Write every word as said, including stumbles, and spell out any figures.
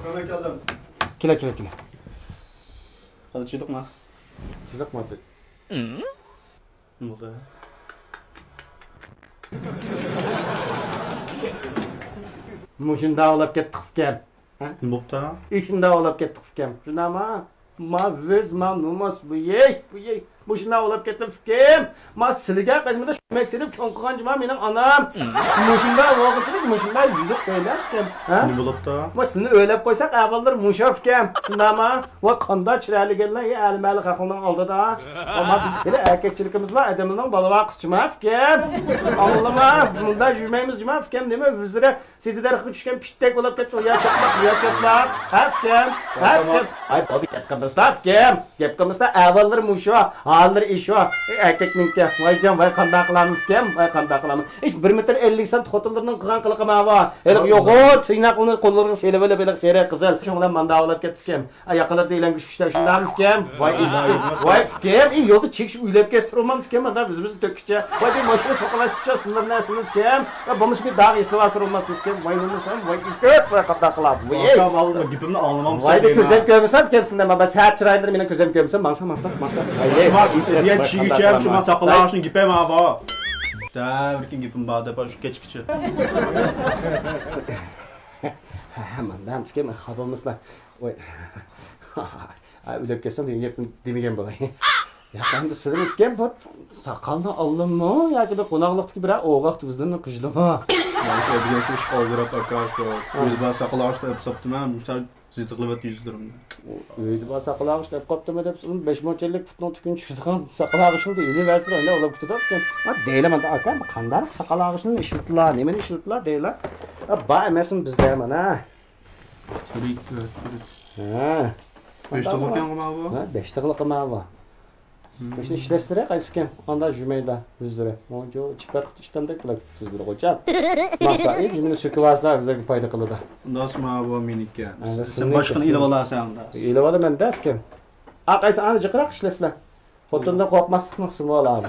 كېلە، كېلە، كېلە. قانداق چىدىقما؟ چىدىقما؟ بولدى. مۇشۇنداق ئاۋلاپ كەتتۇق ئۇكام. ھە؟ نېمە بوپتا؟ ئىشىندا ئاۋلاپ كەتتۇق ئۇكام. شۇنداقما؟ ما ۋىز، ما نومۇس، ۋۇيەي، ۋۇيەي. مۇشۇنداق ئاۋلاپ كەتتىم ئۇكام. ما سىلىگە قايسىمدا شۇمەك سېلىپ چوڭ قىلغان جۇما مېنىڭ ئانام. مۇشۇنداق بولغۇچىلىك، مۇشۇنداق يۈزۈك ئۆيلەر ئۇكام. ھە؟ نېمە بوپتا؟ ما سىلىنى ئۆيلەپ قويساق ئەھۋاللىرى مۇشۇ ئۇكام. شۇنداقما؟ ۋاي قانداق چىرايلىگەنلەر، ئەي ئەلمەلى خەقنىڭ ئالدىدا. ئەمما بىز خېلى ئەركەكچىلىكىمىز بار، ئادەمنىڭ بالىۋاققۇسىچىما ئۇكام. ئاڭلىما، مۇنداق يۈرمەيمىز جۇما ئۇكام، نېمە ئۆزرە سىدى دەرىخىگە چۈشكەن پىشتەك بولۇپ كەتتى، يا چاتلاق، يا چاتلاق. ھە ئۇكام، ھە ئۇكام. ئاي بولدى، گەپ قىلمىسىلا ئۇكام. گەپ قىلمىسىلا، ئەھۋاللىرى مۇشۇ، ھاللىرى ئىشۇ. ئەي ئەركەكنىڭكى، ۋايجان، ۋاي قانداق قىلامىز ئۇكام، ۋاي قانداق قىلامىز. ئىش بىر مېتىر ئەللىك سانت خوتۇنلىرىنىڭ قىلغان قىلىقى ماۋۇ. ھېلىقى يوغۇرت سىيناقلىرىنى قوللىرىغا سېلىۋېلىپ، ھېلىقى سېرىق قىزىل. شۇنىڭ بىلەن ماندا ئاۋلاپ كەتتى ئۇكام. ئاي ياقىلىرىدا ئېلەڭگۈچ كۈچتە شۇنداقمۇ ئۇكام؟ ۋاي ئىش، ۋاي ئۇكام، ئى يولدا چېكىشىپ ئۆيلەپ كەتسە رومان ئۇكام، ماندا ئۆزىمىزنى تۆككىچە. ۋاي بىر ماشىنا سوقىلاشسىچە سىنىرنى ئەسىنى ئۇكام. ۋاي بولمىسا بىر داغ ئېسىلىۋالسا رومان ئۇكام. ۋاي بولمىسا ۋاي ئىشىت، ۋاي قانداق قىلام. ۋاي ئۇكام، ئالما گېپىمنى ئاڭلىمامسەن؟ ۋاي دە كۆزەم كۆرمىسەم ئۇكام سىندە، مانا سەت چىرايلىرى مېنىڭ كۆزەم كۆرمىسە، ماڭسا ماڭسا ماڭسا. ۋاي ئىشىت، ۋاي قانداق قىلام. شۇ ما ساقال ئاغىشنىڭ گېپى ماۋۇ. دەۋركىن گېپىم بار دەپ شۇ كەچكىچە. ھە، ماندام ئۇكام، خاپا بولمىسىلا. ۋاي. ئا، ئۆلۈپ كەتسەم دېگەن گەپنى دېمىگەن بولاي. ياق، ئەمدى سىلىمىز ئىكەن، بۇ ساقالنى ئالدىمۇ ياكى بىر قوناقلىقتىكى بىرەر ئوغاق تۈزدىمۇ قىجلىمۇ؟ مانا شۇ دېگەن شۇ ئىشقا ئالدىراپ ئاكا، شۇ ھە. ئۆيدە بار ساقال ئاغىچ دەپ ساپتىمەن، مۇشۇ زىتىقلىۋەتتى يۈزلىرىمنى. ئۆيدە بار ساقال ئاغىچ دەپ قاپتىمۇ دەپ، بەش مونچىلىك پۇتنىڭ تۈكىنى چۈشىدىغان ساقال ئاغىچىنى ئېلىۋەرسىلا، ئۇنداق بولۇپ كېتىدۇ ئىكەن. ئا، دەيلى مانا ئاكا، قانداق ساقال ئاغىچنى ئىشلىتىلا، نېمىنى ئىشلىتىلا دەيلى. ئا، بار ئەمەسمۇ بىزدە مانا. تۈرك، تۈرك. ھە. بەش تىغلىق ئىكەنغۇ ماۋۇ؟ ھە، بەش تىغلىق ماۋۇ. مم. مۇشۇنى ئىشلەتسىلە قايسى ئىكەن؟ ئاندا جۈمەيدا يۈزلىرى. ماۋۇ چىپەر ئىشتاندەك بۇلار يۈزلىرى غوچاپ. ماسا، ئى، جۈمىنى سۆكۈۋالسىلا بىزگە پايدا قىلىدۇ. ئۇنداس ماۋۇ مېنىكى. ھە، سەن باشقىنى ئېلىۋالارسەن ئاندا. ئېلىۋالىمەن دە ئىكەن. ئا، قايسى ئانا جىقراق ئىشلەتسىلە. خوتۇندىن قورقماسلىقنىڭ سىمۋولى ئابۇ.